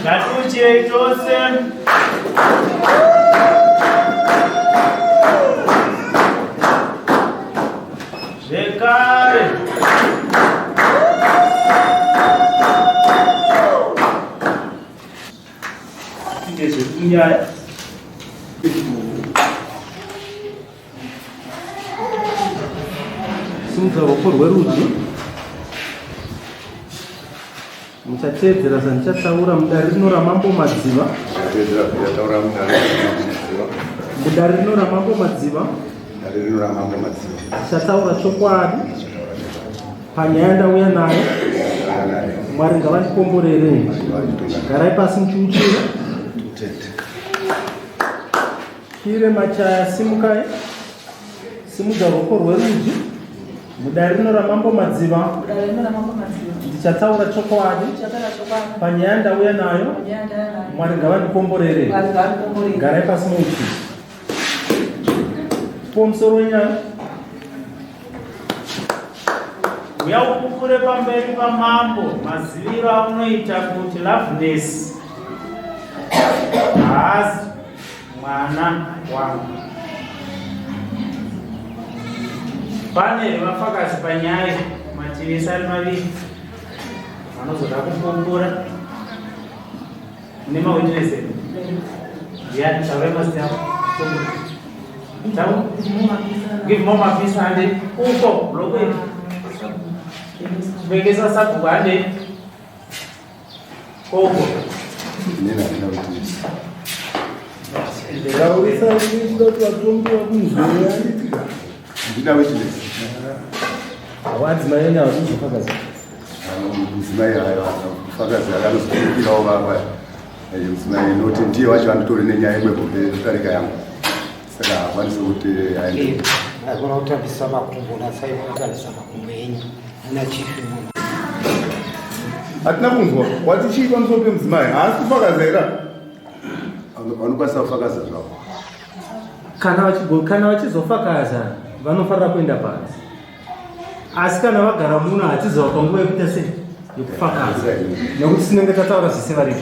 Ngatiuchirei tose. Zvekare. Ndezvekunyaya. Simudza ruoko rwerudyi. Muchateedzera zvandichataura mudare rino raMambo Madziva. Muchateedzera zvandichataura mudare rino raMambo Madziva. Mudare rino raMambo Madziva. Mudare rino raMambo Madziva. Ndichataura chokwadi panyaya ndauya nayo. Mwari ngavandikomborere. Garai pasi muchiuchira. Kire Machaya simukai. Simudza ruoko rwerudyi. Mudare rino raMambo Madziva. Mudare rino raMambo Madziva. Ndichataura chokwadi. Ndichataura chokwadi. Panyaya ndauya nayo. Panyaya ndauya nayo. Mwari ngavandikomborere. Mwari ngavandikomborere. Garai pasi muuchi. Po musoro wenyaya. Uya upupure pamberi pamambo maziviro aunoita kuti Loveness haazi mwana wangu. Pane vafakazi panyaya mativi ese ari maviri vanozoda kupupura nemawitness edu. Ndiani? Taurai mazita avo. Tau? Give more mapisa hande uko bloko iri. Chipengesa sabhuku hande. Koko. Inini handina witness. Taurisa kuda kuti vatongi vakunzwei. Handina witness. Wadzimai enyu havazozofakaza. Mudzimai hayo fakazi akanozopirawo vava mudzimai noti ndiye wacho anditori nenyaya imwe hombe kudarika yangu saka haakwanisi kuti aende. Agona kutambisa makumbo natsai munotambisa makumbo enyu muna chifi muno. Hatina kunzwa wati chii pamusoro pemudzimai haasi kufakaza here? Vanokwanisa kufakaza zvavo. Kana vachizofakaza vanofanira kuenda panze. Asi kana vagara muno hatizova panguva yekuita sei yekufakaza nekuti tinenge tataura zvese varipo.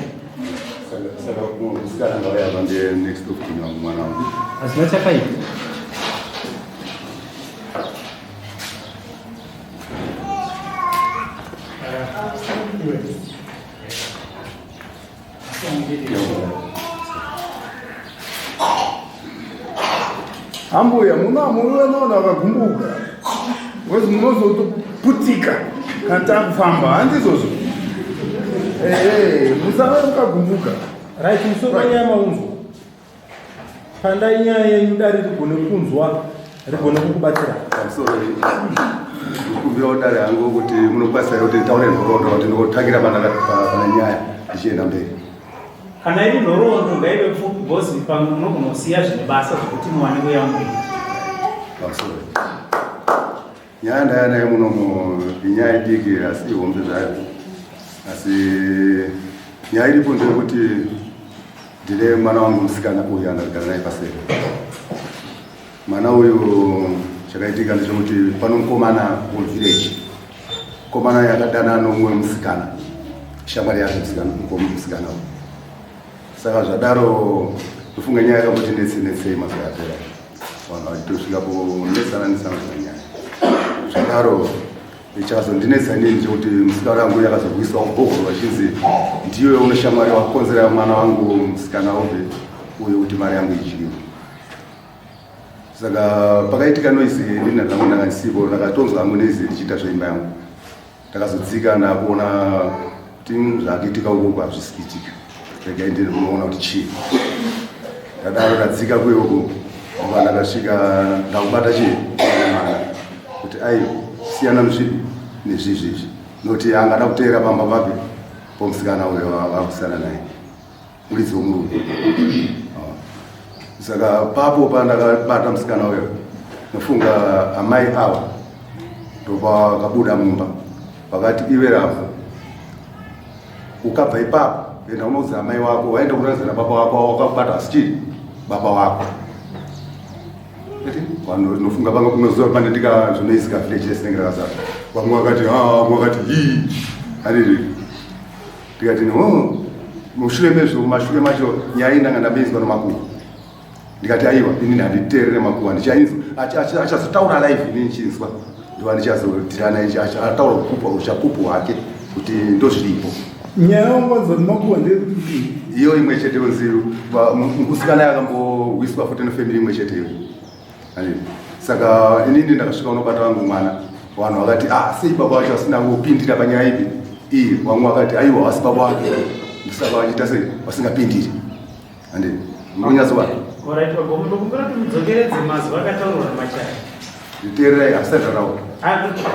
Saka musikana ngauya apa ndiye next of kin wangu mwana wangu. Hazvina chakaipa. Ambuya muno hamuuya navanhu vakagumbuka because munozotoputika kana takufamba handizvozvo ehe musave mukagumbuka. Right, musoro wenyaya maunzwa. Pandai nyaya yenyu dare rigone kunzwa rigone kukubatsira. Pamusoro ndikumbirawo dare hangu kuti munokwanisa here kuti nditaure nhoroondo kuti ndikotangira pane nyaya ndichienda mberi. Kana iri nhoroondo ngaive pfupi because pamwe munogona kusiya zvine basa zvekuti muwane kuyambuka. Pamusoro nyaya ndaya nayo munomu inyaya idiki asi ihombe zvayo asi nyaya iripo ndeyekuti ndine mwana wangu musikana uyu andagara naye paseri. Mwana uyu chakaitika ndechekuti pano mukomana wevillage mukomana uyu akadana nomumwe musikana shamwari yake musikana uyu saka zvadaro ndofunga nyaya yakamboti netse netsei mazuva apera vanhu vachitosvika kunetsana netsana zvanyaya zvadaro Chakazondinetsa inini ndechekuti musikana wangu yakazobviswa kubhohoro vachinzi ndiyo unoshamwari wakonzera mwana wangu musikana uve uyo kuti mari yangu idyiwe. Saka pakaitika noise inini ndanga ndakasipo ndakatonzwa hangu noise ndichiita zveimba yangu. Ndakazodzika ndakuona kuti zvakuitika uko hazvisi kuitika. Regai ndiende kunoona kuti chii. Tadaro tadzika kuyoku ndobva ndakasvika ndakubata chii mwana kuti aiwa siyana nezvipi nezvizvi izvi nokuti angada kuteera pamba papi pomusikana uyo vakusiyana naye muridzi womurume. Saka papo pandakabata musikana uyo nofunga amai ava ndopakabuda mumba vakati iwe Ravhu ukabva ipapo enda unoudza amai wako waenda kuratidza nababa wako wakabata asi chii baba wako nofunga panga kunozuva pane ndika zvinoisika village resinenge rakazara vamwe vakati ha vamwe vakati hii hanini ndikati no mushure mezvo mumashure macho nyaya iyi ndanga ndamboinzwa nomakuhwa ndikati aiwa inini handiteerere makuhwa ndichainzwa achazotaura live inini chinzwa ndova ndichazotirana ataura kupupa uchapupu hwake kuti ndozviripo. Nyaya wangonzwa nemakuhwa ndeyekuti iyo imwe chete yonzi musikana yakambowiswa futi nefamily imwe chete iyo. Saka inini ndakasvika unobata vangu mwana vanhu vakati ah sei baba vacho vasina kupindira panyaya ipi iyi vamwe vakati aiwa vasi baba vake ndosaka vachiita sei vasingapindiri handi munyatsobata. Alright, vagomo ndokumbira kuti mudzokeredze mazwi akataurwa naMachaya. Nditeererai hasati ndataura.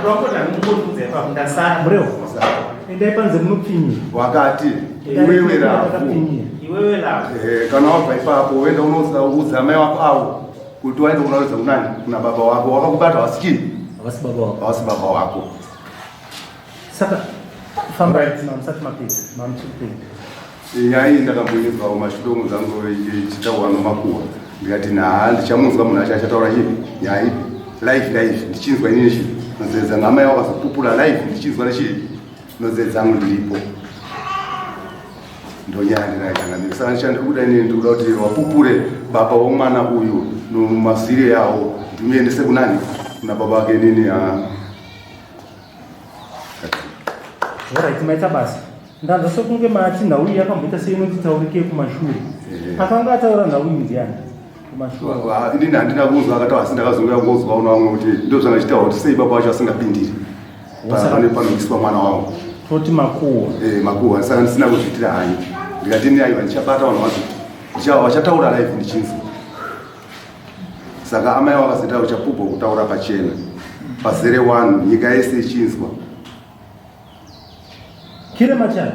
Ndakoti hamungotiudza ipapo ndasara. Murewo. Endai panze munopfinyira. Wakati iwewe Ravhu. Iwewe Ravhu. Kana wabva ipapo woenda unoudza amai wako avo kuti waenda kunoratidza kunani kuna baba wako wakakubata havasi chii Havasi baba wako. Havasi baba wako. Saka fambai mamusati mapedza mamuchipedza. Nyaya iyi ndakamboinzwa mumashure dzangu ichitaurwa nomakuhwa ndikati naa ndichamunzwa munhu acho achataura chipi nyaya ipi live live ndichinzwa inini chii nzeve dzangu amai wakazopupura live ndichinzwa nechii nzeve dzangu ndiripo ndonyaya ndinayo changamire. Saka chandiri kuda inini ndiri kuda kuti vapupure baba womwana uyu nomazwire yawo ndimuendese kunani kuna baba wake inini ha. Alright, maita basa. Ndanzwa sekunge mati nhau iyi yakamboita seinoti kumashure. Akanga ataura nhau iyi ndiani? Kumashure. Inini handina kunzwa akataura asi ndakazouya kunzwa una vamwe kuti ndo zvanga chitaura kuti sei baba vacho vasingapindiri pane panoiswa mwana wangu. Toti makuhwa. Makuhwa saka ndisina kuzviitira hanyi. Ndikati ini aiwa ndichabata vanhu vacho vachataura live ndichinzwa. Saka amai vakazoita uchapupu kutaura pachena pazere 1 nyika yese ichinzwa. Kire Machaya.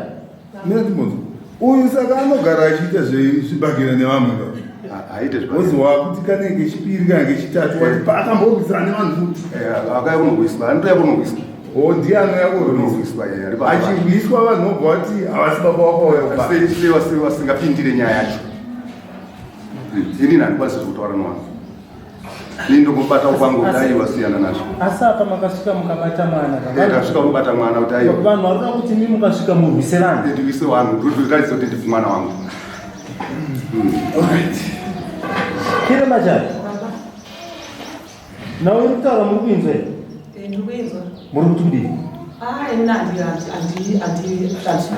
Mina ndibvunzo. Uyu saka anogara achiita zvibhakera nevamwe va. Aite zvibhakera. Wozi wakuti kana kechipiri kana kechitatu wati paakamborwisana nevanhu futi. Akauya kunorwiswa, anotouya kunorwiswa. O ndiye anouya kurwiswa. Achirwiswa vanhu vobva vati havasi baba wako wauya kuba. Sei vasingapindire nyaya yacho? Inini handikwanisi kutaura nevanhu. Ini ndokubata kwangu dai wasiyana nazvo. Asi apa makasvika mukabata mwana. Tasvika kubata mwana kuti aiwa. Vanhu vari kuda kuti imi mukasvika murwise vanhu. Ndirwise vanhu, ndiratidze kuti ndiri mwana wangu. Alright. Kire Machaya. Nhau iri kutaura muri kuinzwa here? Ndiri kuinzwa. Muri kuti kudii? Ah, ini handisi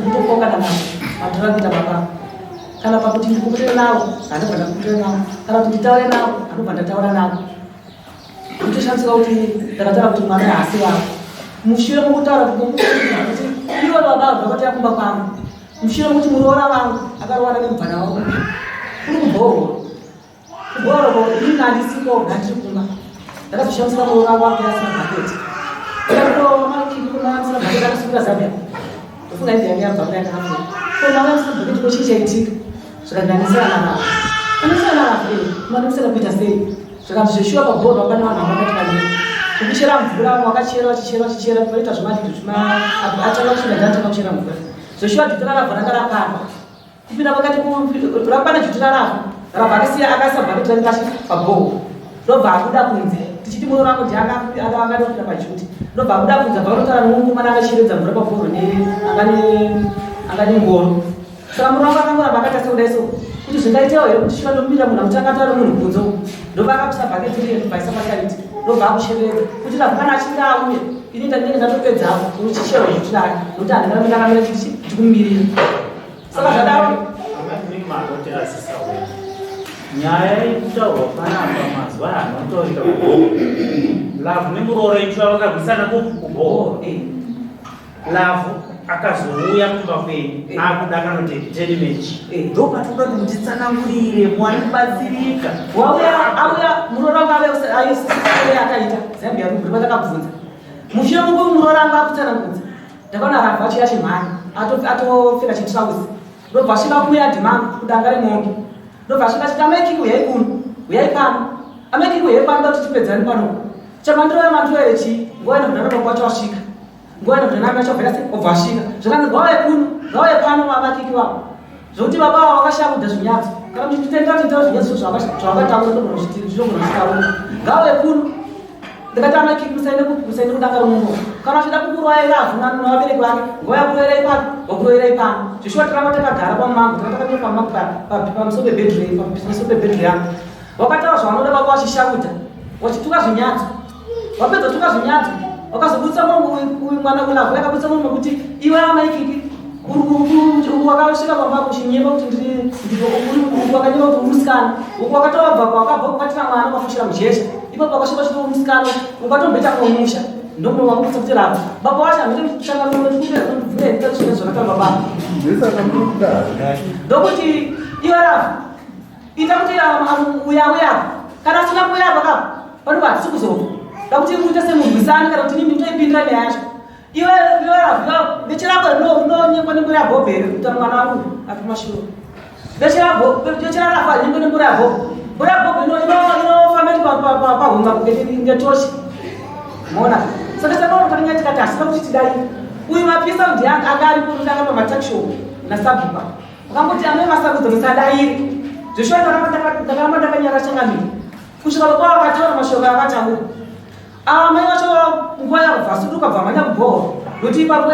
kutokoka kana mandira kuita baba. Kana pakuti ndikukutere navo, handobva ndakukutere navo. Kana kuti nditaure navo, handobva ndataura navo. Ndotoshandiswa kuti ndakataura kuti mwana haasi wavo. Mushure mokutaura kuti ivo baba vabva kumba kwangu. Mushure mokuti muroora vangu akaroora nemubvana wavo. Kuri kubhohwa. Kubhohwa ini handisiko handiri kumba. Ndakazoshandiswa muroora wangu asina bhaketi. Ndakatoona asina bhaketi akasungura Zambia. Ndofunga ndiani yabva kuna ndakafunga. Ko mama asina bhaketi ko chii chaitika? Zvikandanisana navo. Anisana navo manisana kuita sei? Zvikanzi zveshuwa pabhohwa pane vanhu vakati kanyika. Kuchera mvura wakachera vachichera vachichera vanoita zvemadhidhi zvima atanga kuchera ndatanga kuchera mvura. Zveshuwa dhiti raravha ranga rakwana. Kupinda pakati rakwana dhiti raravha. Rabva akasiya akaisa bhaketi rake pashi pabhohwa. Ndobva abuda kunze. Tichiti muroora wangu ndiye akatopinda pajuti. Ndobva abuda kunze abva anotaura nemukomana akacheredza mvura pabhohwa angane ngoro. Saka muroora wangu akangoramba akaita sekudai so. Kuti zvingaitewo here kuti chifanira munhu kuti akataura munhu kunze uku. Ndobva akapisa bhaketi riye ndobva aisa pasaidi. Ndobva akusheredza. Kuti Rabva kana achinge auya, ini ndinenge ndatopedzapo uchichera juti rake. Nokuti handingarambi ndakamira ndichikumirira. Saka zvadaro nyaya yekutaurwa panapa mazuva anotaurika Lavhu nemuroora icho vakarwisana kubhohwa. Lavhu Akazouya kumba kwenyu akuda kanoti tenemechi, ndopatoda kuti mutitsanangurire muwane kubatsirika. Wauya, auya muroora wangu, auya akaita Zambia rumbi rwatakabvunza mushure muku muroora wangu akutsanangudza. Ndakaona Ravhu achiya chimhanya, atopfeka chitrauzi, ndobva asvika kumuyadhi mangu kudanga remombe, ndobva asvika achiti, "Amaikiki, uyai kuno, uyai pano, amaikiki, uyai pano, da kuti tipedzani pano. Chamandiroya mandiroyere chii?" Nguva ino mudhara baba wacho asvika, nguva ino mudhara wacho abvera sei, obva asvika. Zvakanzi, "Ngauye kuno, ngauye pano vamakiki wavo." Zvokuti baba avo vakashaya zvinyatso. Kana muchitenda kuti nditaura zvinyatso zvavakataura, zvinogona zvitaura. "Ngauye kuno." Ndikati, "Amakiki, musaende kudanga romunhu. Kana uchida kukuroyai Ravhu navabereki vake, ngauya kuroyerai pano, wakuroyerai pano." Zveshuwa taramba takagara pamumango, tanga takamira pamumango, pamusoro pebhedhuru yangu. Wakataura zvavanoda baba, vachishakuta, wachituka zvinyatso. Wapedza kutuka zvinyatso, wakazobudisa munhu uyu mwana uLavhu akabudisa munhu wekuti, "Iwe amaikiki, wakasvika pamba uchinyema kuti wakanyema kuti uri musikana. Uku wakatobva kwakabva kubatira mwana, ukafushira mujecha. Ipapo wakasvika uchiti uri musikana, ukatomboita kumusha." Ndomuno wakubudisa kuti Ravhu baba wacho hamene baba. Ndesaka murikudaro. Ndokuti, "Iwe Ravhu, ita kuti uya uya. Kana asina kuuya apa kapo pano, hatisi kuzobva. Da kuti muite semurwisani kana kuti nini toipindira nyaya yacho. Iwe, iwe Ravhu, beche rako rinonyengwa nembura yabhobho here?" Kutaura mwana wangu ari kumashure, beche raRavhu harinyengwe nembura yabhobho. Mbura yabhobho inofamba iri pahunga ngetochi mona. Saka takaona takanyanya, tikati hasina kuti tidai. Uyu mapisa ndiye anga aripo kutanga pamatakishopu nasabhuka. Wakangoti, "Amai Masarudzo, musadairi." Zveshuwa ndakaramba ndakanyara changamire kusvika baba vakataura mashoko akataura. Amai vacho nguva yakabva suduka, bva mhanya kubhohoro, nokuti ipapo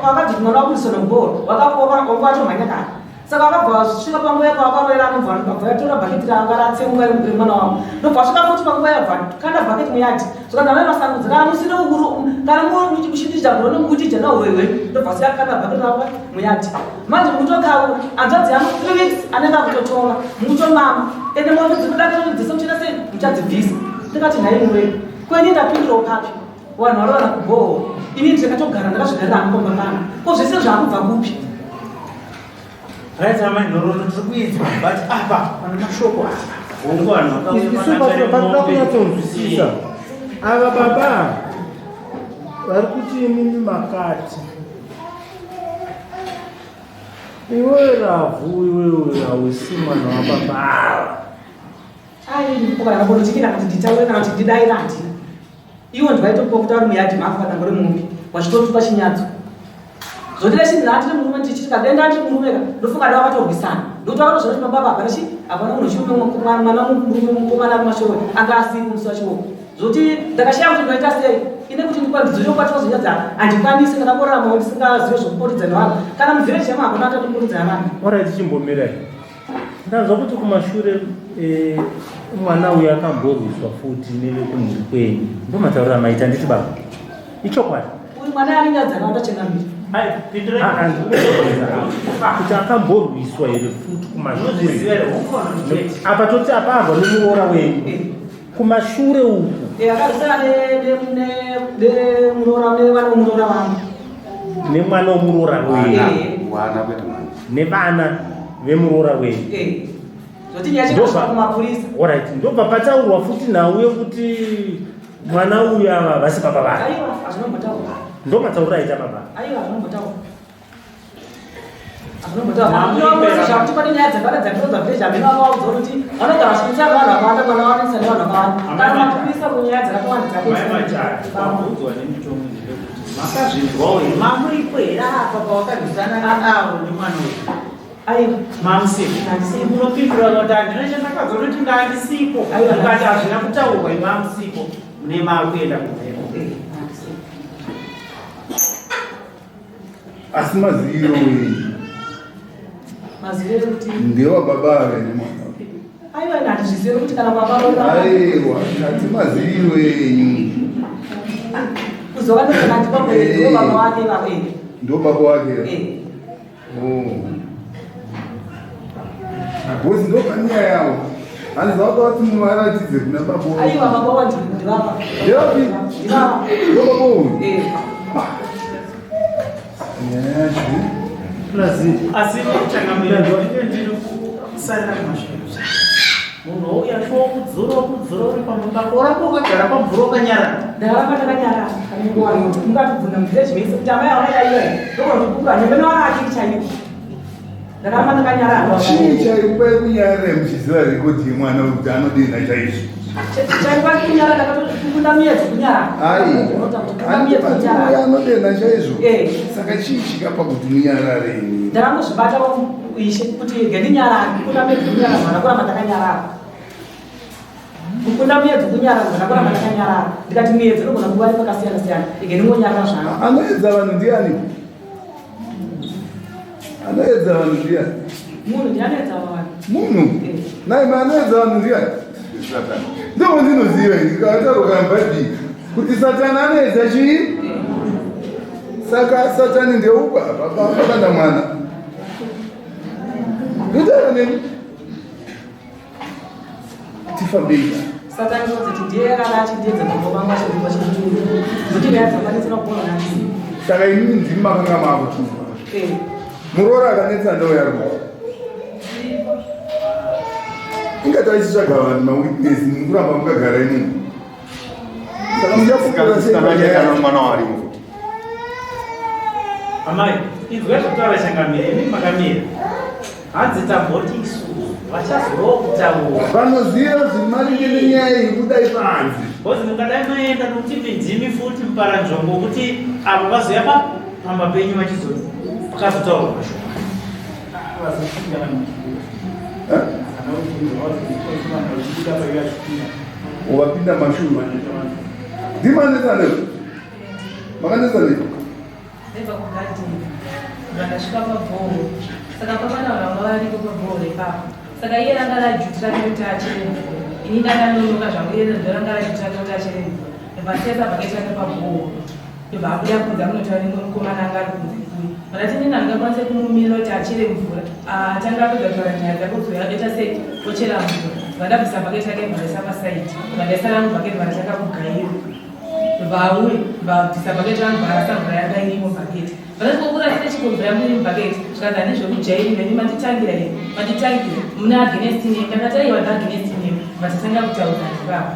pakadzi mwana wakurisona kubhohoro, wanga watomhanya kare. Saka vakabva vasvika panguva yepavakaroera, anobva yatora bhaketi ranga ratsemuka remwana wavo. Ndobva vasvika futi panguva yabva kanda bhaketi muyadhi. Zvakanzi, "Amai Masangudza, kana musina ukuru, kana muchindija murono mukutija nauroi hwenyu." Ndobva vasvika kanda bhaketi ravo muyadhi. Manje mukutokaura hanzvadzi yangu 3 weeks anenge akutotonga, mukutomama ende mombe dzinodaniro dzese muchiita sei, muchadzibvisa. Ndikati, "Nhai muwei, kweni ndapindirawo papi? Vanhu varovana kubhohoro, ini ndakatogara ndakazvigarira hangu pamba pano. Ko zvese zvaakubva kupi?" Right, amai, nhoroondo tiri kuidzwa, but apa pane mashoko apa, hongu vanhu vakauya Isu panoda kunyatsonzwisisa. Ava baba vari kuti imimi makati, "Iwe Ravhu, iwewe hausi mwana wababa ava." Ai, ukana politiki kana kuti nditaure kana kuti ndidaira, handina. Iwo ndivaitopiwa kuti ari muyadhi mako kana ngori mumbi, wachitotuka chinyatso. Zoti chinhu ndandiri murume, ndichiti kadai ndandiri murume ka, ndofunga dai wakatorwisana, ndokuti wakatozvona kuti baba hapana chi hapana munhu chirume, mwana murume mukomana ari mashure anga asiri musi wachiwo. Zvokuti ndakashaya kuti ndoita sei ine kuti ndidzochokwati wazonyadza, handikwanisi. Ndakangoraramawo ndisingazive zvokuporodza nevanhu. Kana muvhireji yamo hakuna atatoporodza nevanhu. Alright, chimbomirai. Ndanzwa kuti kumashure mwana uyu akamborwiswa futi nevekumhuri kwenyu. Ndomatauriro amaita, nditi baba, ichokwadi? Uyu mwana anenge adzakawanda, changamire. Ai, pindurai. Ah, ah, ndikuedza kuti akamborwiswa here futi kumashure? Unozviziva here? Hukono chete. Apa toti apa arwa nemuroora wenyu kumashure uku. Akarwisana nemuroora, nevana vomuroora vangu. Nemwana womuroora wenyu? Wana, kwete mwana. Nevana vemuroora wenyu? Zvoti nyaya chikasvika kumapurisa. Alright, ndobva pataurwa futi nhau yekuti mwana uyu ava vasi baba vake? Aiwa, hazvinombotaurwa. Ndomatauriro aita baba. Aiwa, hazvinombotaurwa, hazvinombotaurwa. Zvakuti pane nyaya dzakawanda dzandinoza village, hamene vakaudza kuti vanogara vachinetsana nevanhu vakawanda, mwana vanetsana nevanhu vakawanda. Kana mapurisa kunyaya dzakatowanda. Mai Machari, pabvunzwa nemitongo ndepekuti makazvinzwawo here? Mamuripo here apa pawakarwisana naavo nemwana uyu? Aiwa. Mamusipo? Munopindura kuti handina chandakazwa, noti ndandisipo. Aiwa. Mukati hazvina kutaurwa, imamusipo, mune maakuenda kumhepo. Asi maziviro wenyu? Maziviro ekuti? Ndewababa ave nemwana. Aiwa, ine handizvizivi kuti kana baba. Aiwa, ndati maziviro enyu. Kuzova ndokana ndipa baba wake vakwene. Ndo baba wake? Eh. Bhosi, ndo panyaya yavo. Hanzi vakavati muvaratidze kuna baba wavo. Aiwa, baba wa ndivava. Ndevapi? Ndivava. Ndo baba uyu? Eh. Nyaya yacho Plus Asi changamire, ndiri kusarira kumashure. Munhu ouya shuwa kudzura kudzura uri pamba pako, oramba wakagara pamvura wakanyarara. Ndaramba ndakanyarara pane nguva iyoyo. Mungatibvunza muvhireji mese kuti amai havana chaiyo here. Ndogona kuti nyambe nevana vachiri chaivo. Ndaramba ndakanyarara. Chii chaikupai kunyarara muchiziva rekodhi yemwana kuti anodenha chaizvo? Chaikupa kunyarara ndakatokunda miedzo kunyarara. Ai, Kunda miedzo kunyarara. anodenha chaizvo. Eh. Saka chii chikapa kuti munyarare imi? Ndakangozvibata ishe kuti ngendinyarara kukunda miedzo kunyarara mwana kuramba ndakanyarara. Kukunda miedzo kunyarara mwana kuramba ndakanyarara. Ndikati miedzo inogona kuva iri pakasiyana siyana. Ige ndingonyarara zvangu. Anoedza vanhu ndiani? Anoedza vanhu ndiani? Munhu ndianoedza vanhu. Munhu? Eh. Naime anoedza vanhu ndiani? Satani. Ndoo ndinoziva ini kataura mubhaibheri kuti Satani anoedza chii? Saka Satani ndeubaba baba mwana. Ndotaura nemi. Tifambei. Satani kuti ndiye akada achindiedza mambo vangu achirikwa chikuru. Kuti nyaya dzakwanisa kugona nasi. Saka inini ndimi makanga maakutuka. Eh. Muroora akanetsa ndoo yarwo. Inga taichitsvaga vanhu mawitness mukuramba mukagara imomo. Saka muchapupura sei panyaya Kana mwana warimo. Amai, inzwa zvekutaura changamire, imi makamira. Hanzi tamboti isu vachazorowo kutaura. Vanoziva zvimaringe nenyaya iyi kudai panze. Because mungadai maenda nokuti ndimi futi muparanzvongo kuti avo vazoya pamba penyu vachizotaurwa mashoko. Eh? Wapinda mashure. Ndimanetsa nezvo. Makanetsa nezvo. Ndabva kugadheni ndakasvika pabhoho saka papana vanhu vanga variko pabhoho ipapo saka iye ranga rajuti rake kuti achere mvura ini ndakanonoka zvangu iye ndo ranga rajuti rake kuti achere mvura ndobva asiya bhaketi rake pabhoho ndobva abuda kunze akunotaura nemumwe mukomana anga ari kunze kuya ndati nini handingakwanise kumumirira kuti achere mvura atanga apedza kutaura nyaya dzake kuzouya oita sei ochera mvura ndobva ndabvisa bhaketi rake ndobva ndaisa pasaidi ndobva ndaisa rangu bhaketi ndobva ndatanga kugaira vauye vabvisa bhaketi rangu varasa mvura yanga irimo bhaketi vakati kokurasira chiko mvura yangu iri mubhaketi zvikanzi handi zvekujairira imi manditangira here manditangira mune against nemi ndakati aiwa ndi against nemi vatatanga kutaudzana ipapo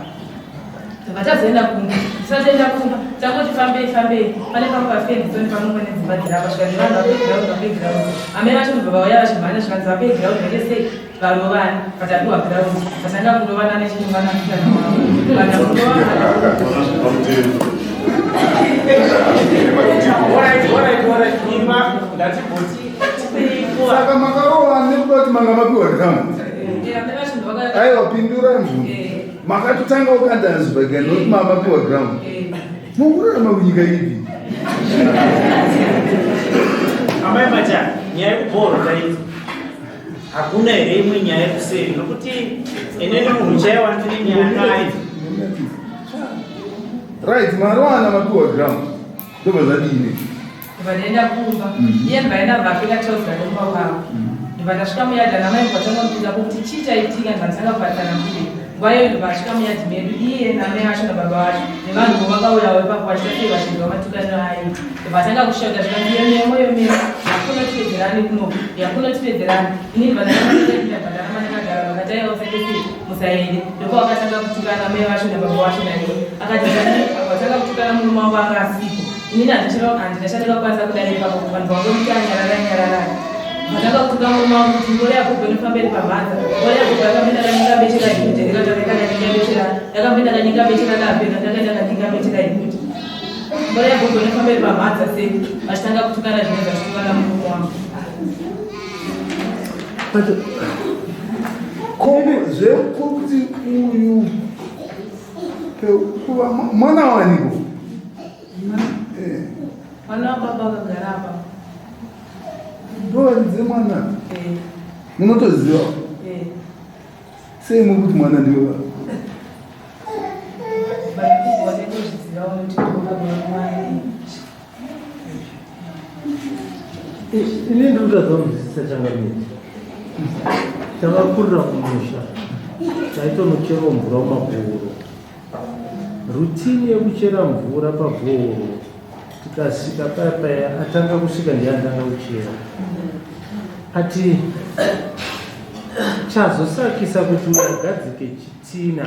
vatazoenda kumba tisati taenda kumba tangoti fambei fambei pane pamwe pafenzi toni pamwe pane dzimba dzirapa zvikanzi vanhu vapei ground vapei ground amai vacho ndobva vauya vachimhanya zvikanzi vapei ground vaite sei varovana vatapiwa ground vatanga kurovana nechinyumana mutana wavo vana kurovana. Alright, alright, alright. Imba, ngatimboti tipei nguva. Saka makarowa nekuda kuti manga mapiwa ground. Eh, amai vacho ndovaka Aiwa pindurai mubvunzo. Eh. Makatotanga kukandana zvibhakera nekuti mamapiwa ground. Eh. Mukurarama kunyika ipi? Amai Macha, nyaya yekubhoro taidzo. Hakuna here imwe nyaya yekuseri nokuti inini munhu chaiye wandine nyaya naye. Right, marowana mapiwa ground. Ndobva zvadini? Ndobva ndaenda kumba iye ndobva aenda vapfeka trouser rekumba kwavo ndobva ndasvika muyadhi ana mai ndobva mupinza kuti chii chaitika ndobva ndisanga kuvatsanangurira nguva iyoyo ndobva asvika muyadhi medu iye namai vacho nababa vacho nevanhuwo vakauyawo ipapo vachiita sei vachinzwa matukaniro aiita ndobva atanga kushauta zvikanzi yememo yememo yakunotipedzerani kunoku yakunotipedzerani ini ndobva ndakaaaa ndaramba ndakagara vakati aiwa usaite sei musaende ndopavakatanga kutukana mai vacho nababa vacho naiye akati akatanga kutukana murume wavo anga asipo inini handina chandingakwanisa kudai ipapo vanhu vangomuti anyararai nyararai vatanga kutuka murume wangu kuti ngoro yako inofamba iri pamhanza ngoro yako yakamboenda kanyika bechera ikuti ndikatanga bechera yakamboenda kanyika bechera ndapenda ndakaenda kanyika bechera ikuti ngoro yako inofamba iri pamhanza sei vachitanga kutukana zvimwe zvachitukana murume wangu. But ko zvekuti uyu pekuva mwana waniko? Eh, Mwana wababa akagara apa. Ndovaridze mwana. Eh, Munotoziva eh. sei muri kuti mwana ndiwe baba? Watongozviziva unoti ndobaba wamwana. Ini ndiri kutadza kunzwisisa changamire. Takakurira kumusha, taitonocherawo mvura mumabhoro. Routine yekuchera mvura pabhoro. Tikasvika paya paya atanga kusvika ndiye atanga kuchera. Ati chazosakisa kuti uyu agadzike chitina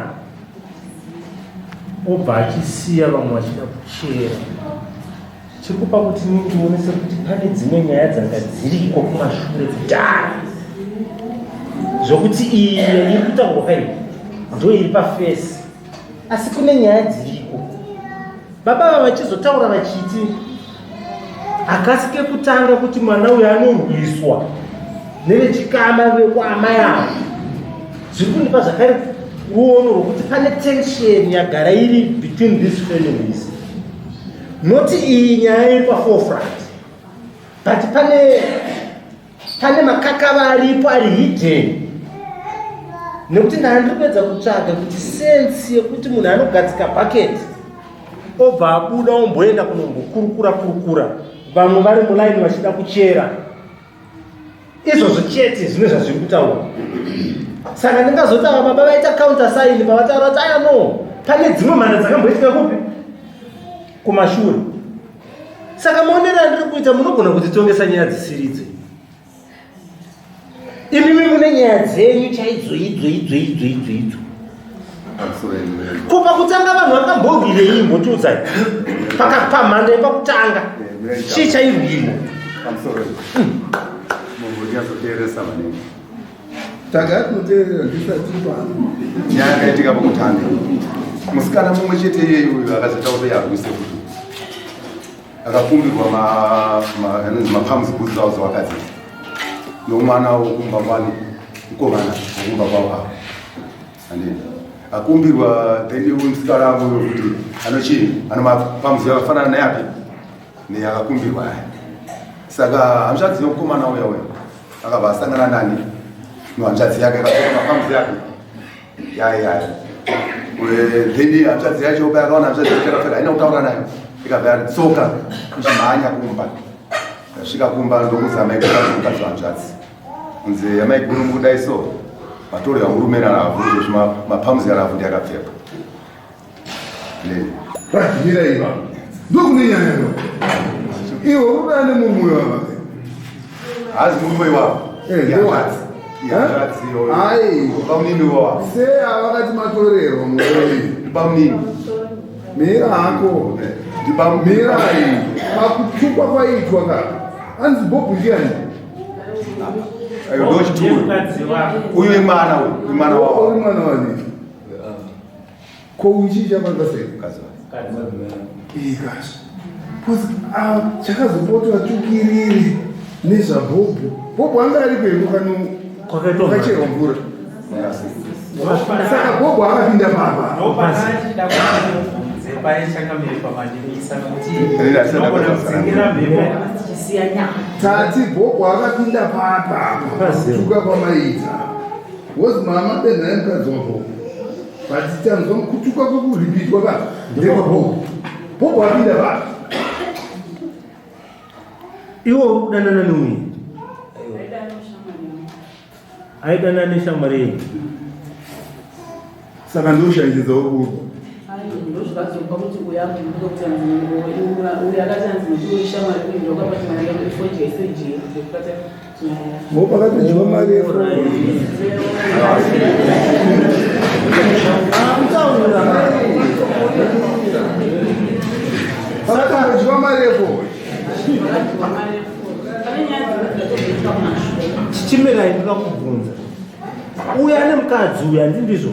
obva achisiya vamwe vachida kuchera. Chiri kupa kuti ndione sekuti pane dzimwe nyaya dzanga dziriko kumashure kudhara zvokuti iyi iri kutaurwa kai ndo iri pafesi, asi kune nyaya dziriko. Baba ava vachizotaura vachiti hakasi kekutanga kuti mwana uyu anorwiswa nevechikama vekwaamai avo. Zviri kundipa zvakare ruono rwokuti pane tension yagara iri between these families. Noti iyi nyaya iri paforefront, but pane makakava aripo ari hidden, nekuti ndaa ndiri kuedza kutsvaga kuti sense yekuti munhu anogadzika bucket obva abuda omboenda kunombokurukura kurukura, vamwe vari mulaini vachida kuchera, izvozvo chete zvine zvazviri kutaura. Saka ndingazoti ava baba vaita counter sign pavataura kuti aya no, pane dzimwe mhanda dzakamboitika kupi kumashure. Saka maonero andiri kuita, munogona kutitongesa nyaya dzisiridzo. Imimi mune nyaya dzenyu chaidzo idzo idzo idzo idzo idzo. Ko pakutanga vanhu vakamborwirei? Imbotiudzai pamhanda yepakutanga, chii chairwirwa? Pamusoro, mumbonyatsoteeresa maningi. Tagara tinoteerera, ndisati pano. Nyaya yakaitika pakutanga, musikana mumwe chete iyeyi uyu akazoita kuti arwise kuti akakumbirwa anonzi mapams boots zvawo zvawakadzi nomwana wokumba kwani, mukomana wokumba kwavo avo andini akumbirwa. Then uyu musikana uyo kuti anochii, ano mapams akafanana neapi neyakakumbirwa aya. Saka hanzvadzi yomukomana uya uya akabva asangana nani, nohanzvadzi yake, akapfeka mapams yake yaya. Then hanzvadzi yacho payakaona hanzvadzi yake akapfeka, haina kutaura nayo, ikabva yatsoka ichimhanya kumba. Yasvika kumba ndokuzi amaiguru, mukadzi hanzvadzi, kunzi amaiguru mukudai so matorwa murume naravhu izvozvi mapams yaravhu ndiakapfeka. Mira iva, ndokune nyaya ndo iwe urudane mumwe wava. Hazi murume iwavo. Ndewa. Ai. Bamunini wavo. Seya vakati matorerwa murume. Bamunini. Mira hako. Mirai, pakutukwa kwaiitwa ka, anzi Bhobhu ndiani? Ayo ndochituru. Uyu imwana, uyu imwana wavo. Uri mwana wani? Ko uchicha panga sei? Mukadzi wake. Ikazvo because chakazopotwa tsvukiriri nezvaBhobhu, Bhobhu anga ari kwenyu Kwakaitwa kwakacherwa mvura, saka Bhobhu akapinda papa. Ndopandachida kuti paye chakamire pamadimisa, nokuti tinogona kudzingira mhepo tichisiya nyama. Tati Bhobhu akapinda papa pakutuka kwamaita wozi mama benhai mukadzi waBhobhu, but tanzwa kutuka kwekuripitwa ka ndekwaBhobhu. Bhobhu apinda papa. Iwo uri kudanana neuyu aidanana neshamwari yenyu? Saka ndoshaishidza wokurwa. Ndozvakazopa kuti uyu abvunduka kuti anzi uyu akati anzi nokuti uri shamwari uyu ndokapati mari yako ifoji yaisejeri ndokupata. Ngo pakatodyiwa mari yefoni. Akutaura. Pakatodyiwa mari yefoni. Pane nyaya dzimwe dzatozoitwa kumashure. Chichimirai, ndoda kubvunza. Uyu ane mukadzi uyu, handi ndizvo?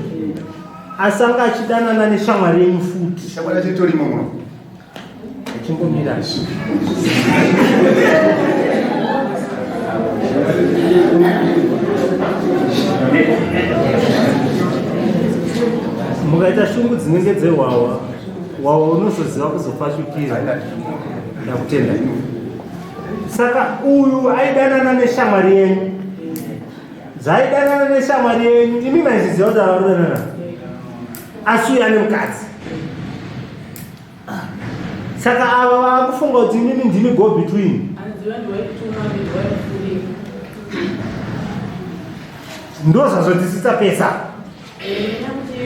Asi anga achidanana neshamwari yenyu futi? Shamwari yacho itorimo muno. Chimbomira. Mukaita shungu dzinenge dzehwawa, wawa unozoziva kuzofashukira. Ndakutenda. Saka uyu aidanana neshamwari yenyu, zvaidanana neshamwari yenyu, imi maizviziva kuti ava rudanana, asi uyu ane mukadzi. Saka ava vakufunga kuti imimi ndimi go between. Anziva ndiwaituma, ndiwaifurira. Ndo zvazotisisa pesa. Nekuti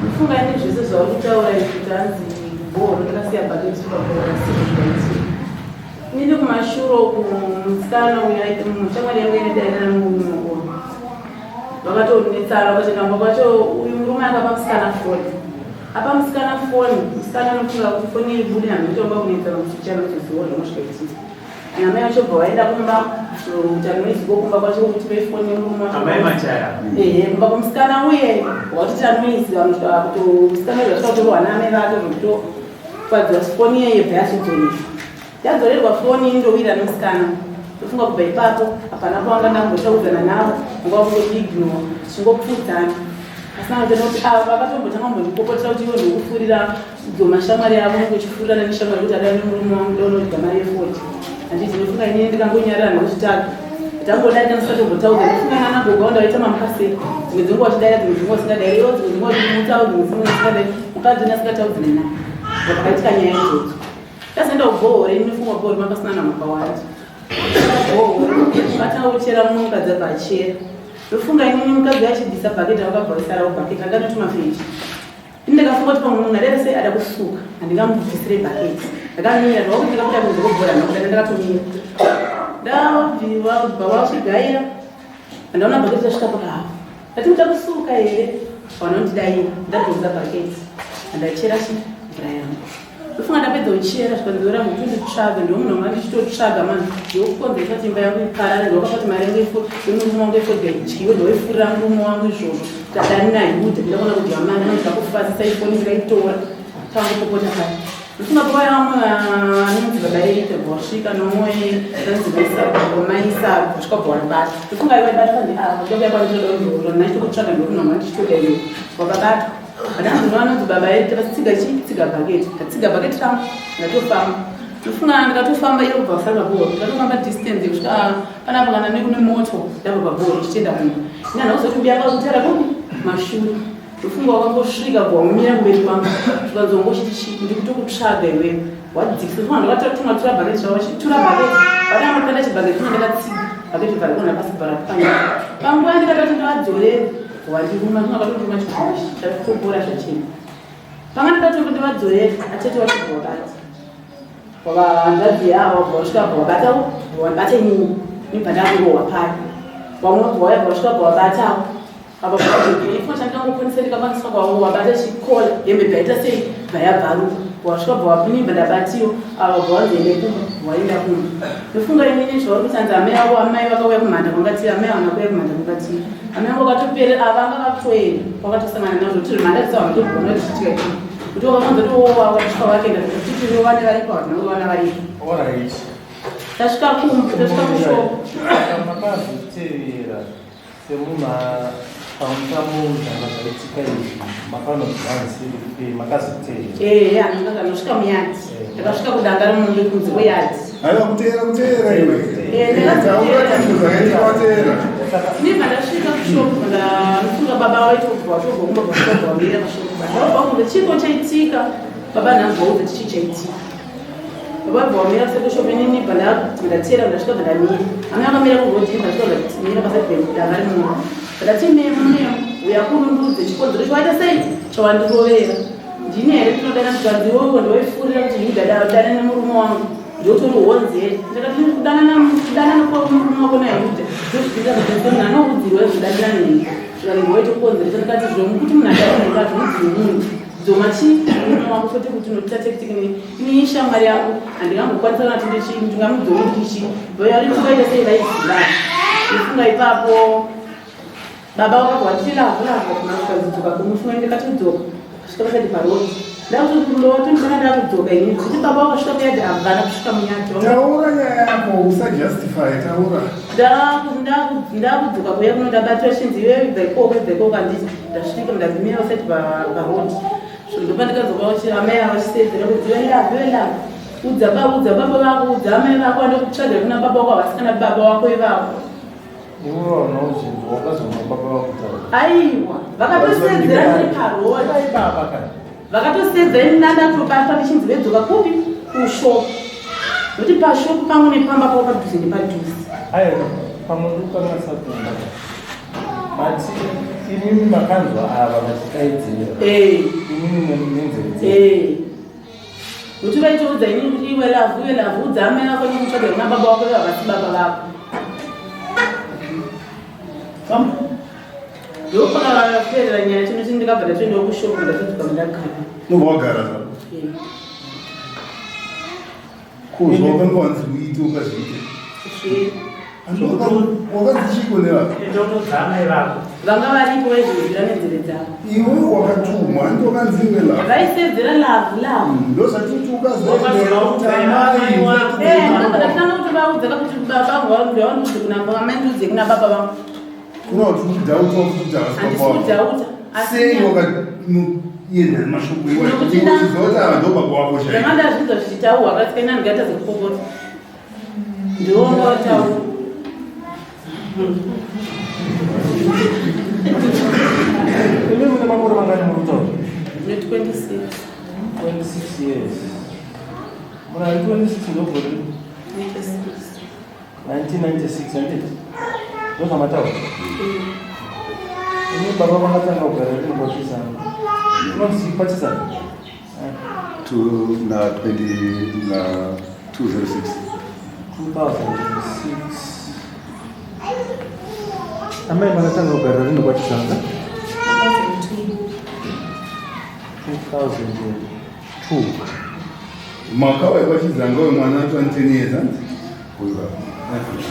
mufunga nezvese zvauri kutaura izvi, kuti anzi Kubhoro ndakasiya bhaketi pabhoro rasii. Inini kumashure uku musikana uyu aiti shamwari yangu inodairana murume uyu. Vakatonetsana vakati namba kwacho uyu murume akapa musikana foni. Apa musikana foni, musikana anofunga kuti foni ibude hanhu kunetsana kuti chanozoziwa zvanosvika ichiti. Namai vacho bva vaenda kumba kuita noise kumba kwacho kuti vefoni yemurume wacho. Amai Machaya. Ehe, kumba kumusikana uye watita noise vanhu kuti musikana uyu vasvika kutorwa naamai vake zvekutofadzwa foni iyeye bva yazodzorerwa. Yadzorerwa foni indowira nemusikana. Ndofunga kubva ipapo hapana pawanga ndambotaudzana navo, nguva kungoignore tichingopfuudzana. Asi ndinoona kuti ava vakatombotanga kumbondipopotera kuti iwe ndokufurira dzomashamwari avo unenge uchifurirana neshamwari kuti adai nemurume wangu ndaona mari yefoti. Handiti ndinofunga inini ndikangonyarara nokuzvitaka. Tangodarika ndisatombotaudzana, ndofunga nana gogo vandaita mamukasei. Dzimwe dzenguva vachidaira, dzimwe dzenguva vasingadai, ivo dzimwe dzenguva vachimutsawo, dzimwe dzenguva vasingadai. Mukadzi uno asingataudzane naye. Pakaitika nyaya idzodzo. Tazoenda kubhohoro, ini ndinofunga kubhohoro manga pasina vanhu vakawanda. Bhohoro, vatanga kuchera mumwe mukadzi abva achera. Ndofunga inini mukadzi achibvisa bhaketi rakabva risarawo bhaketi rakanoti mafeji. Ini ndakafunga kuti pamwe munhu adai sei ada kusuka, handingamubvisire bhaketi. Ndakamira, ndava kuti ndakabuda kunze kwebhora ndakuda ndakatomira. Ndabva vachigaira, ndaona bhaketi rasvika pakahafu. Ndati muda kusuka here? Vanondidaira, ndadhonza bhaketi. Ndachera chi mvura yangu. Ndofunga ndapedza kuchera zvikanzi rangu kuti nditsvaga, ndo munhu wanga ndichitotsvaga mani. Ndokukonzeresa kuti imba yangu iparare, ndokapa kuti mari yangu yemurume wangu yefodya idyiwe, ndoifurira murume wangu izvozvo. Tadani naYudha, ndakona kudya mari, ndinoda kufasisa ifoni ndikaitora. Tangopopota paya. Ndofunga pavaya vamwe vanonzi baba Erita vasvika nomwe vanonzi maisa kusvika bva wabata. Ndofunga iwe batwa ndiava, ndokuya kwandinoda kundorora, ndachitokutsvaga ndokunhu ndichitoda iwe. Wakabatwa. Vananzi vanonzi baba Erita vatsiga chi tsiga bhaketi. Ndatsiga bhaketi rangu ndatofamba. Ndofunga ndakatofamba iyo kubva kusara pabhoro. Ndakatofamba distance kusvika panapa kana nekune moto ndabva pabhoro ndichienda kumba. Ina ndakuzoti mbuya kwakutara kupi mashure. Ndofunga wakangosvika bva wamira kumberi kwangu. Zvikanzi wanga uchiti chii ndikutokutsvaga iwewe. Wadzikisa. Ndofunga ndakatotumwa tura bhaketi zvavo tura bhaketi. Vakamukanda chibhaketi funa ndakatsiga. Bhaketi bva rakona pasi bva rapwanya. Panguva ndikatoti ndovadzorera wandiruma ndofunga vakatotuma chibhaketi chatopora zvachena. Panga ndakatoti ndovadzorera atete wacho bva wabata. Wavanzvadzi yavo bva wasvika bva wabata bva wabata inini. Nibva ndakurohwa paya. Vamwe bva wauya bva wasvika bva wabatawo. Apa ifo chandingangoponesa ndikakwanisa kwavangu wabata chikola hembe bvaita sei bva yabvaruka. Wasvika bva wapinibva ndabatiwa ava bva wanzoende kumba waenda kumba. Ndofunga inini zvauri kuti hanzi amai avo amai vakauya kumhanda kwangatiri amai havana kuuya kumhanda kwangatiri. Amai vangu vakatopera ava vanga vatoenda kwakatosangana nazvo kuti mhanda dzavo vanotogona kuti zviitika chii. Kuti wakavanza kuti wowa wakasvika vakaenda kuti tiri vana varipo hatina vana varipo. Alright. Tasvika kumba tasvika kushop. Makazotevera semunhu pamutambo zvaitika izvi makanobvanzi makazotevera. Ehe, ndakasvika muyadhi. Ndakasvika kudanga remombe kunze kweyadhi. Aiwa kuteera kuteera iwe. Ndakazoteera. Taura chinhu zvakaitika wateera. Ndibva ndasvika kushop ndafunga baba vaitobva vatobva kumba vasvika vamira pashop. Ndabva kunze chiko chaitika. Baba nhanzwa kuti chii chaitika. Baba bva vamira sekushop inini bva ndateera ndasvika bva ndamira. Amai vakamira kurodhi ndasvika ndamira paside pedanga remombe. Ndati memo memo uya kurundudze chikonzero chawaita sei chawandirovera. Ndini here ndinodana ndikanzi iwewe ndoifurira kuti Yuda dana nemurume wangu ndotori honzeri. Ndakati kudanana kudanana kwamurume wako naYuda ndozvipinda kuti munhu anoudzirwa zvodanana neni. Zvikanzi waitokonzeresa ndikati zvomukuti munhu adana neni hazviudzirwi munhu. Dzoma chii murume wako kwete kuti unotitate ini shamwari yako handingambokwanisa kana kuti ndingamudzoma kuti chii. Vaita sei vaizivana. Ndofunga ipapo baba vakabva vati lavhu lavhu kumasvikadzoka kumufunga ndikatodzoka kusvika pasati parodi ndakutokulowa ndakudzoka inini kuti baba vakasvika kuyadhi havana kusvika munyadhi. Taura nyaya yako usajustify taura. Ndakudzoka kuya kuno ndabatwa chinzi iwewe ibva ikoko ibva ikoko handiti ndasvika ndamira pasati parodi. Ndopa ndikadzoka amai ava vachisedzera kuti iwe lavhu iwe lavhu udza baba udza baba vako udza amai vako vandokutsvagira kuna baba wako havasi kana baba wako ivavo. Iwe waunozvinzwa wakazonzwa baba vakutaura. Aiwa, vakatosedzera ndiri parodi. Vai baba kana. Vakatosedzera ini ndandatobatwa ndichinzi vedzoka kupi kushop. Nokuti pashop pangu nepamba pavo padhuze nepadhuze. Aiwa pamwe ndikukanganisa kumba. Mati imimi makanzwa ava vachidaidzira. Eh. Imimi nenzeve dzenyu. Eh. Nokuti vaitoudza inini kuti iwe love, iwe love, udza amai vako nekutsvaga kuna baba vako ivo havasi baba vako. Ndopakaperera nyaya chino ndikabva ndatoendawo kushopu ndatodzoka ndagara. Unobva wagara zvako. Ko zvawakanga wanzi uite ukazviita. Wakanzi chiiko nevako? Vanga varipo vaizviwedzera nenzeve dzavo. Iwe wakatumwa handi wakanzi iwe love. Vaisedzera love love. Ndozvatiti ukazoenda kuti amai. Ndobva ndatanga kutovaudza kuti baba vangu ndavandiudze kuna amai ndiudze kuna baba vangu. Kuna kuti kudhauta kuti havasi Handisi kudhauta. Asi Sei wakanoenda nemashoko iwayo? Nokuti Uchiziva kuti ava ndo baba wako chaivo. Ndanga ndazvinzwa zvichitaurwa akati kaina ndingaita zekupopota. Ndiwo wanga wataura. Imi mune makore mangani muri kutaura? Ndine 26. 26 years. Muna 26 ndogore 96. 1996 handiti? Ndozvamataura. Imi baba vakatanga kugara rini kwaChisanga? Unonzi kwaChisanga? Two na 20 na 206. 2006. Amai makatanga kugara rini kwaChisanga? 2002. Mwaka waikwachizanga uyu mwana atova 10 years hanzi? Uyu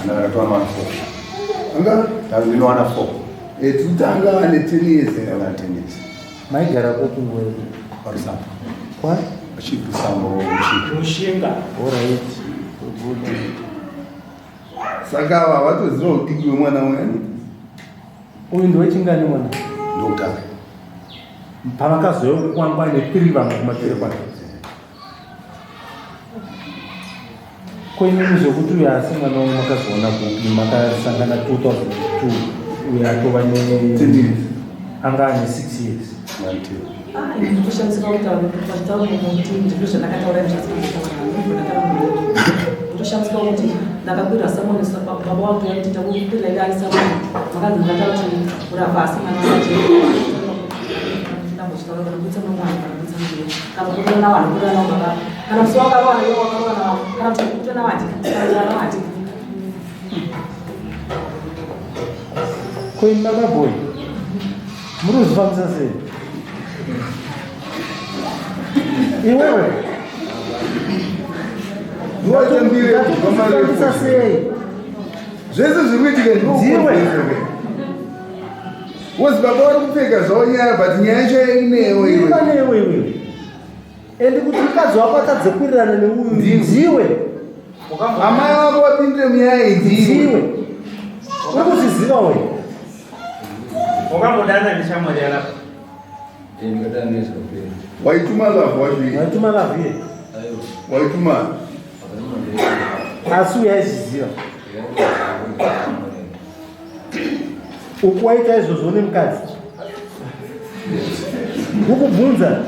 ana akatova mana 4. Anga? Ndinowana 4. Eh, tiri ane 10 years. Anga 10 years. Maigara kupi nguva iyi? Parusambo. Kwa? Chief Rusambo Mushinga. Mushinga. Alright. Good. Saka ava vatoziva udiki hwemwana uyu. Uyu ndewechingani mwana? Ndokutanga. Pavakazouya kwanga ane 3 vamwe kumashure kwake. Ko imimi zvekuti uyu asi mwana wenyu makazoona kupi makasangana 2002 uyu atova ne 10 years. anga ane 6 years. Ndinotoshamisika kutaura pachitaura kuti ndizvo zvandakataura ndinotoshamisika kuti ndakakwira samoni baba vangu vaiti takukwira ida ari samoni makanzi ndakataura kuti urapa asi mwana waje ndambochitaura kana kuitsa mwana kana kuitsa mwana kana kutora nawo anokutora nawo baba kana musi wakarowana iwe wakarowana nawo kana kuti kutora nawo hati kana kutora nawo hati. Ko imi baba boy muri kuzvifambisa sei? Iwewe Ndiwaita mbiri Ndakuzvifambisa sei? Zvese zviri kuitika Ndiwe. Wozi baba vari kupfeka zvavo nyaya but nyaya yacho inewe iwe. Iva newe iwewe. Endi kuti mukadzi wako atadze kuwirirana neuyu ndiwe. Amai vako vapindire munyaya iyi ndiwe. Ndiwe. Uri kuzviziva we. Wakambodana neshamwari yalapa. Waituma love wacho iye. Waituma love iye. Waituma. Asi uyu aizviziva. Uku waita izvozvo nemukadzi. Ukubvunza.